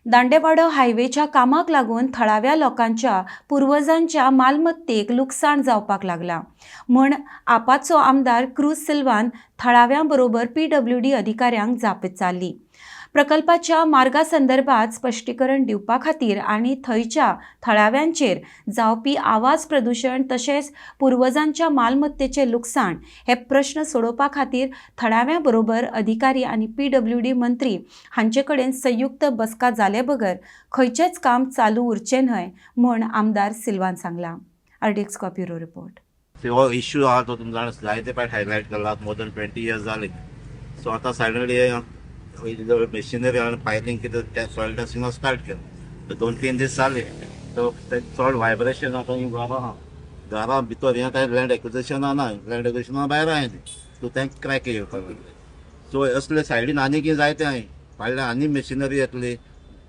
दांडेवाडो हायवेच्या कामाक लागून थळाव्या लोकांच्या पुर्वजांच्या मालमत्तेक लुकसाण जावपाक लागलां म्हण आपाचो आमदार क्रूज सिल्वान थळाव्यां बरोबर पीडब्ल्यूडी अधिकाऱ्यांक जाप विचारली. प्रकल्पाच्या मार्गा संदर्भात स्पश्टीकरण दिवपा खातीर आनी थंयच्या थळाव्यांचेर जावपी आवाज प्रदुशण तशेंच पुर्वजांच्या मालमत्तेचें लुकसाण हे प्रश्न सोडोवपा खातीर थळाव्यां बरोबर अधिकारी आनी पीडब्ल्यूडी मंत्री हांचे कडेन संयुक्त बसका जाले बगर खंयचेंच काम चालू उरचें न्हय म्हूण आमदार सिल्वान सांगलां. RDX bureau report. हो इश्यू आहा तो तुमकां जायते फावट हायलायट केला, मोर दॅन 20 इयर्स जाली. सो आतां सायडली मशिनरी आनी पायलिंग कितें ते सॉयल टेस्टिंग स्टार्ट केलें. तर 2-3 दीस जाले सो ते चड व्हायब्रेशन आतां ही घरां आहा, घरां भितर हें कांय लँड एक्विजिशना ना, लँड एक्विजिशना भायर आहा ती, सो तेंकां क्रॅक येवपाक लागले. सो असले सायडीन आनी कितें जायते आहा, फाटल्यान आनी मशिनरी येतली,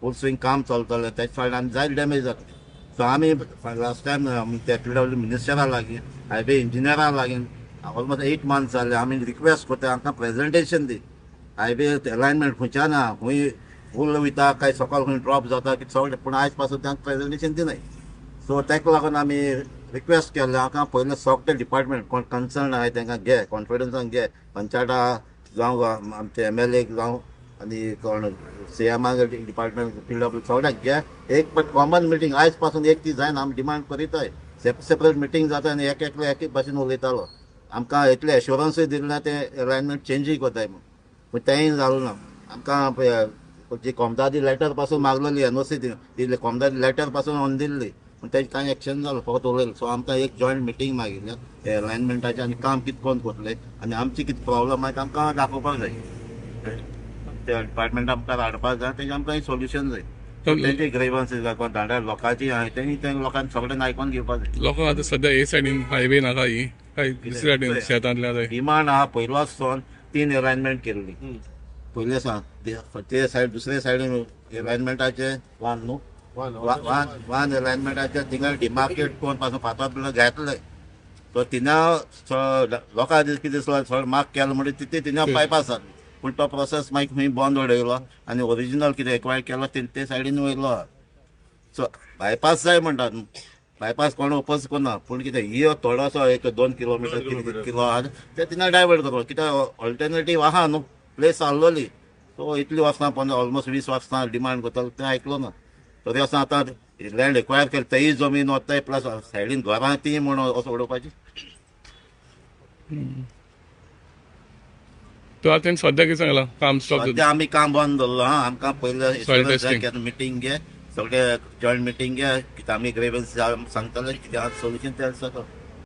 फूल स्विंग काम चलतलें, तेच्या फाटल्यान आनी जायते डॅमेज जातली. सो आमी लास्ट टायम ते पीडब्ल्यू मिनिस्टरा लागीं, हायवे इंजिनियरा लागीं ऑलमोस्ट 8 मंथ्स जाले आमी रिक्वेस्ट करता आमकां प्रेजेंटेशन दी. हायवे अलायनमेंट खंयच्यान आहा, खंय फूल वयता काय सकयल खंय ड्रॉप जाता कितें सगळें, पूण आयज पासून तांकां प्रेजेंटेशन दिनाय. सो ताका लागून आमी रिक्वेस्ट केल्लें आमकां पयलें सगळे डिपार्टमेंट कोण कन्सर्न आहाय तांकां घे, कॉन्फिडन्सान घे, पंचायत जावं आमचे एमएलए जावं आनी कोण सीएमा डिपार्टमेंट पीडब्ल्यू सगळ्यांक घे, एक पण कॉमन मिटींग आयज पासून एक ती जायना. आमी डिमांड करीताय, सेपरेट मिटींग जाता आनी एक एकलो एक भाशेन उलयतालो. आमकां इतलें एश्योरन्सूय दिलें ना तें अलायनमेंट चेंजूय करताय म्हूण, पूण तेंय जालें ना. आमकां जी कोमदादी लेटर पासून मागलेली एनओसी दिली, कोमदादी लेटर पासून ऑन दिल्ली, पूण तेजें कांय एक्शन जालो, फकत उलयलें. सो आमकां एक जॉयंट मिटींग मागिल्लें अलायनमेंटाचें आनी काम कितें कोण करतलें आनी आमची कितें प्रॉब्लम आहा आमकां दाखोवपाक जाय, त्या डिपार्टमेंटा मुखार हाडपाक जाय, तेजें आमकां एक सोल्युशन जाय. तेंचे ग्रेवन्स कोण दांड्या लोकांची आहा तेणी ते लोकांक सगळ्यांक आयकोन घेवपाक जाय. लोकांक आतां सद्या हे सायडीन हायवे नाका, ही काय दुसऱ्या सायडीन शेतांतल्या जाय डिमांड आहा. पयलोच सावन 3 अलायनमेंट केल्ली, पयले सावन ते सायड दुसरे सायडीन अलायनमेंटाचे वन न्हू वन अलायनमेंटाचे थिंगा डिमार्केट कोण पासून फातर बिल घेतले. सो तिना लोकांक कितें दिसलो चड मार्क केलो म्हणटकीर तिथे तिना बायपास जाली, पूण तो प्रोसेस मागीर खंय बंद उडयलो आनी ओरिजिनल कितें एक्वायर केलो ते सायडीन वयलो. सो बायपास जाय म्हणटात, बायपास कोण ओपोज करना, पूण कितें ही थोडोसो एक 2 किलोमिटर कितें किलो आहा ते तिना डायवर्ट करपाक, कित्याक ऑल्टरनेटीव आहा न्हू, प्लेस आहलोली. सो इतली वर्सां 15 ऑलमोस्ट 20 वर्सां डिमांड करतालो तें आयकलो ना. तरी आसतना आतां लँड एक्वायर केलें तेय जमीन वताय प्लस सायडीन घरां ती म्हूण असो उडोवपाची. तो आतां तेणें सद्या कितें सांगलां काम स्टॉप? सद्या आमी काम बंद दवरलां आहा. आमकां पयलें मिटींग घे, सगळे जॉयंट मिटींग घे, कितें आमी ग्रेवन्स सांगतले कितें आहा सोल्युशन तें सगळें.